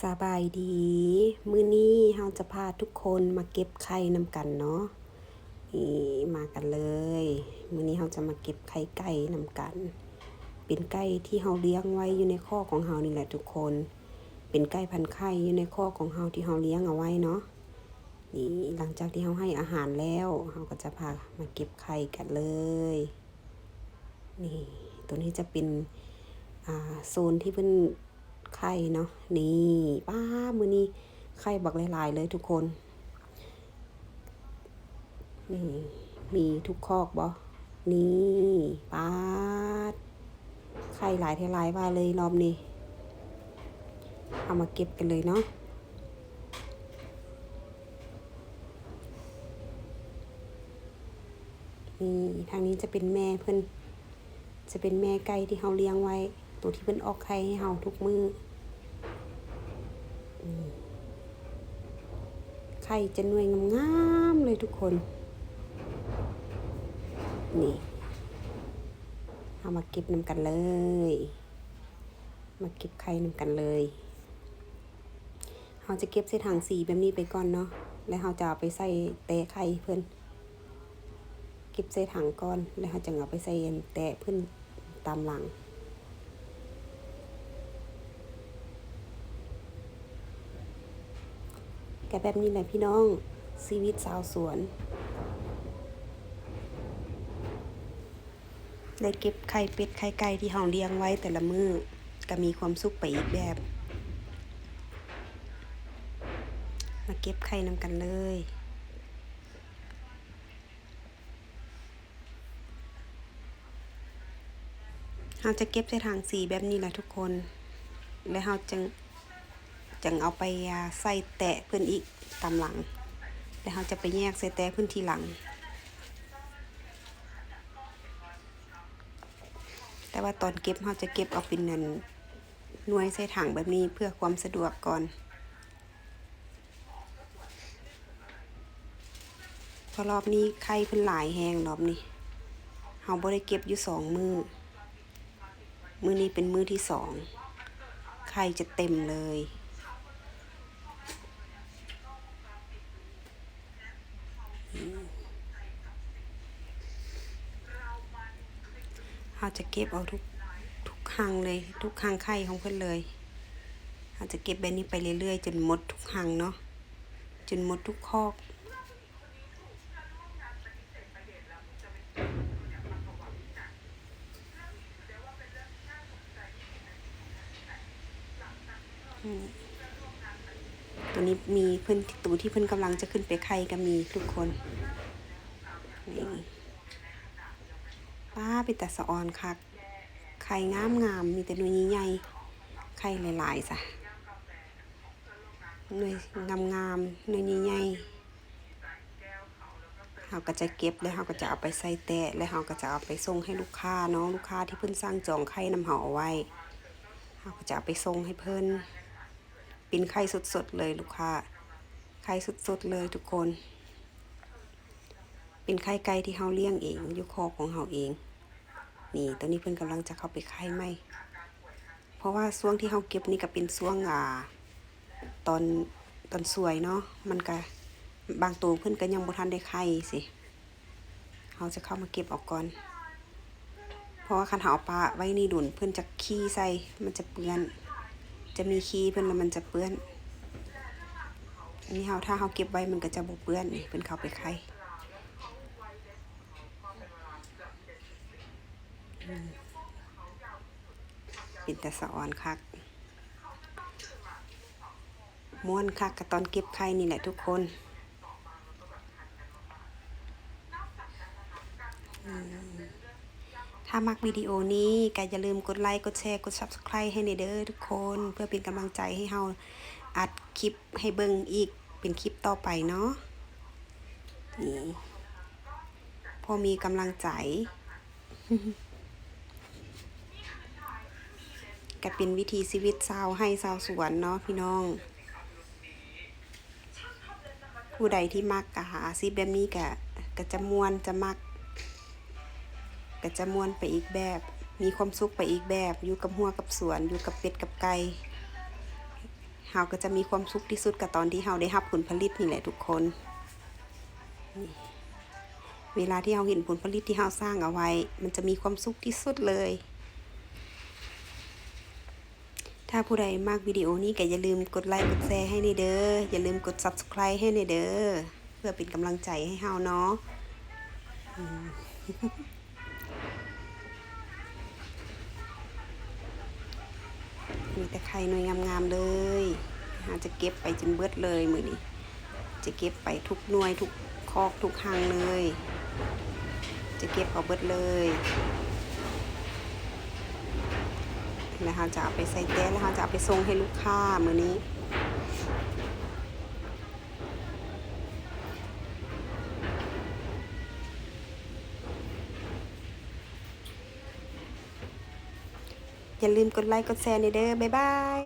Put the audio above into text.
ສະບາຍດີ ມື້ນີ້ເຮົາຈະພາທຸກຄົນມາເກັບໄຂ່ນຳກັນເນາະ. ນີ້ ມາກັນເລີຍ. ມື້ນີ້ເຮົາຈະມາເກັບໄຂ່ໄກ່ນຳກັນ. ເປັນໄກ່ທີ່ເຮົາລ້ຽງໄວ້ຢູ່ໃນຄອກຂອງເຮົານີ້ແຫຼະທຸກຄົນ. ເປັນໄກ່ພັນໄຂ່ຢູ່ໃນຄອກຂອງເຮົາທີ່ເຮົາລ້ຽງເອົາໄວ້ເນາະ. ນີ້ ຫຼັງຈາກທີ່ເຮົາໃຫ້ອາຫານແລ້ວ ເຮົາກໍຈະພາມາເກັບໄຂ່ກັນເລີຍ. ນີ້ ໂຕນີ້ຈະເປັນ ອ່າ ໂຊນທີ່ເພິ່ນໄຂ່ເນາະ. ນີ້ ປ້າ ມື້ນີ້ໄຂ່ບັກຫຼາຍໆເລີຍທຸກຄົນ. ນີ້ ມີທຸກຄອກບໍ່? ນີ້ ປ້າດ ໄຂ່ຫຼາຍແທ້ຫຼາຍວ່າເລີຍລອບນີ້. ເຮົາມາເກັບກັນເລີຍເນາະ. ນີ້ ທາງນີ້ຈະເປັນແມ່ເພິ່ນ ຈະເປັນແມ່ໄກ່ທີ່ເຮົາລ້ຽງໄວ້ ໂຕທີ່ເພິ່ນອອກໄຂ່ໃຫ້ເຮົາທຸກມື້. ນີ້ ໄຂ່ຈະໜ່ວຍງາມໆເລີຍທຸກຄົນ. ນີ້ ເຮົາມາເກັບນຳກັນເລີຍ. ມາເກັບໄຂ່ນຳກັນເລີຍ. ເຮົາຈະເກັບໃສ່ຖັງສີແບບນີ້ໄປກ່ອນເນາະ ແລ້ວເຮົາຈະເອົາໄປໃສ່ແຕະໄຂ່ເພິ່ນ. ເກັບໃສ່ຖັງກ່ອນ ແລ້ວເຮົາຈຶ່ງເອົາໄປໃສ່ອັນແຕະເພິ່ນຕາມຫຼັງ. ກະແບບນີ້ແຫຼະພີ່ນ້ອງ ຊີວິດຊາວສວນ. ໄດ້ເກັບໄຂ່ເປັດໄຂ່ໄກ່ທີ່ເຮົາລ້ຽງໄວ້ແຕ່ລະມື້ ກະມີຄວາມສຸກໄປອີກແບບ. ມາເກັບໄຂ່ນຳກັນເລີຍ. ເຮົາຈະເກັບໃສ່ຖັງສີແບບນີ້ລະທຸກຄົນ ແລ້ວເຮົາຈຶ່ງ ຈັ່ງເອົາໄປ ອ່າ ໃສ່ແຕະເພິ່ນອີກຕາມຫຼັງ ແລ້ວເຮົາຈະໄປແຍກໃສ່ແຕະເພິ່ນທີຫຼັງ. ແຕ່ວ່າຕອນເກັບເຮົາຈະເກັບເອົາເປັນອັນ ໜ່ວຍໃສ່ຖັງແບບນີ້ເພື່ອຄວາມສະດວກກ່ອນ. ເພາະລອບນີ້ໄຂ່ເພິ່ນຫຼາຍແຮງ ລອບນີ້ ເຮົາບໍ່ໄດ້ເກັບຢູ່ສອງມື້. ມື້ນີ້ເປັນມື້ທີສອງ ໄຂ່ຈະເຕັມເລີຍ. ເຮົາຈະເກັບເອົາທຸກ ທຸກຮັງເລີຍ ທຸກຮັງໄຂ່ຂອງເພິ່ນເລີຍ. ເຮົາຈະເກັບແບບນີ້ໄປເລື້ອຍໆ ຈົນໝົດທຸກຮັງເນາະ ຈົນໝົດທຸກຄອກ. ອືມ ໂຕນີ້ມີເພິ່ນ ໂຕທີ່ເພິ່ນກຳລັງຈະຂຶ້ນໄປໄຂ່ກະມີທຸກຄົນ. ນີ້ ປ້າ ເປັນຕາສະອອນຄັກ ໄຂ່ງາມໆ ມີແຕ່ໜ່ວຍໃຫຍ່ໆ ໄຂ່ຫຼາຍໆຊະ ໜ່ວຍງາມໆ ໜ່ວຍໃຫຍ່ໆ. ເຮົາກໍຈະເກັບ ແລ້ວເຮົາກໍຈະເອົາໄປໃສ່ແຕະ ແລ້ວເຮົາກໍຈະເອົາໄປສົ່ງໃຫ້ລູກຄ້າເນາະ. ລູກຄ້າທີ່ເພິ່ນສັ່ງຈອງໄຂ່ນຳເຮົາເອົາໄວ້ ເຮົາກໍຈະເອົາໄປສົ່ງໃຫ້ເພິ່ນ. ເປັນໄຂ່ສົດໆເລີຍລູກຄ້າ ໄຂ່ສົດໆເລີຍທຸກຄົນ. ເປັນໄຂ່ໄກ່ທີ່ເຮົາລ້ຽງເອງ ຢູ່ຄອກຂອງເຮົາເອງ. ນີ້ ຕອນນີ້ເພິ່ນກຳລັງຈະເຂົ້າໄປໄຂ່ໃໝ່. ເພາະວ່າຊ່ວງທີ່ເຮົາເກັບນີ້ກະເປັນຊ່ວງ ອ່າ ຕອນ ຕອນສວຍເນາະ ມັນກະ ບາງໂຕເພິ່ນກະຍັງບໍ່ທັນໄດ້ໄຂ່ຊີ້ ເຮົາຈະເຂົ້າມາເກັບເອົາກ່ອນ. ເພາະວ່າຄັນເຮົາເອົາປະໄວ້ນີ້ດົນ ເພິ່ນຈະຂີ້ໃສ່ ມັນຈະເປື້ອນ ຈະມີຂີ້ເພິ່ນ ແລ້ວມັນຈະເປື້ອນ. ອັນນີ້ເຮົາ ຖ້າເຮົາເກັບໄວ້ມັນກະຈະບໍ່ເປື້ອນ. ນີ້ ເພິ່ນເຂົ້າໄປໄຂ່. ອືມ ເປັນຕາສະອອນຄັກ ມ່ວນຄັກກະຕອນເກັບໄຂ່ນີ້ແຫຼະທຸກຄົນ. ອືມ ຖ້າມັກວິດີໂອນີ້ກະຢ່າລືມກົດໄລ ກົດແຊ ກົດ Subscribe ໃຫ້ແດ່ເດີທຸກຄົນ ເພື່ອເປັນກຳລັງໃຈໃຫ້ເຮົາອັດຄລິບໃຫ້ເບິ່ງອີກເປັນຄລິບຕໍ່ໄປເນາະ. ນີ້ ພໍມີກຳລັງໃຈ ກະເປັນວິຖີຊີວິດຊາວໄຮ່ຊາວສວນເນາະພີ່ນ້ອງ. ຜູ້ໃດທີ່ມັກ ອາ ອາຊີບແບບນີ້ກະ ກະຈະມ່ວນ ຈະມັກ ກະຈະມ່ວນໄປອີກແບບ ມີຄວາມສຸກໄປອີກແບບ ຢູ່ກັບຮົ້ວກັບສວນ ຢູ່ກັບເປັດກັບໄກ່. ເຮົາກໍຈະມີຄວາມສຸກທີ່ສຸດກໍຕອນທີ່ເຮົາໄດ້ຮັບຜົນຜະລິດນີ້ແຫຼະທຸກຄົນ. ນີ້ ເວລາທີ່ເຮົາເຫັນຜົນຜະລິດທີ່ເຮົາສ້າງເອົາໄວ້ ມັນຈະມີຄວາມສຸກທີ່ສຸດເລີຍ. ຖ້າຜູ້ໃດມັກວິດີໂອນີ້ກໍຢ່າລືມກົດໄລກົດແຊໃຫ້ແດ່ເດີ. ຢ່າລືມກົດ Subscribe ໃຫ້ແດ່ເດີ ເພື່ອເປັນກຳລັງໃຈໃຫ້ເຮົາເນາະ. ອືມ ມີແຕ່ໄຂ່ໜ່ວຍງາມໆເລີຍ. ເຮົາຈະເກັບໄປຈົນເບິດເລີຍມື້ນີ້. ຈະເກັບໄປທຸກໜ່ວຍ ທຸກຄອກ ທຸກຮັງເລີຍ. ຈະເກັບເອົາເບິດເລີຍ ແລ້ວເຮົາຈະເອົາໄປໃສ່ແຕ່ ແລ້ວເຮົາຈະເອົາໄປສົ່ງໃຫ້ລູກຄ້າມື້ນີ້. ຢ່າລືມກົດໄລກົດແຊແດ່ເດີ. ບາຍບາຍ.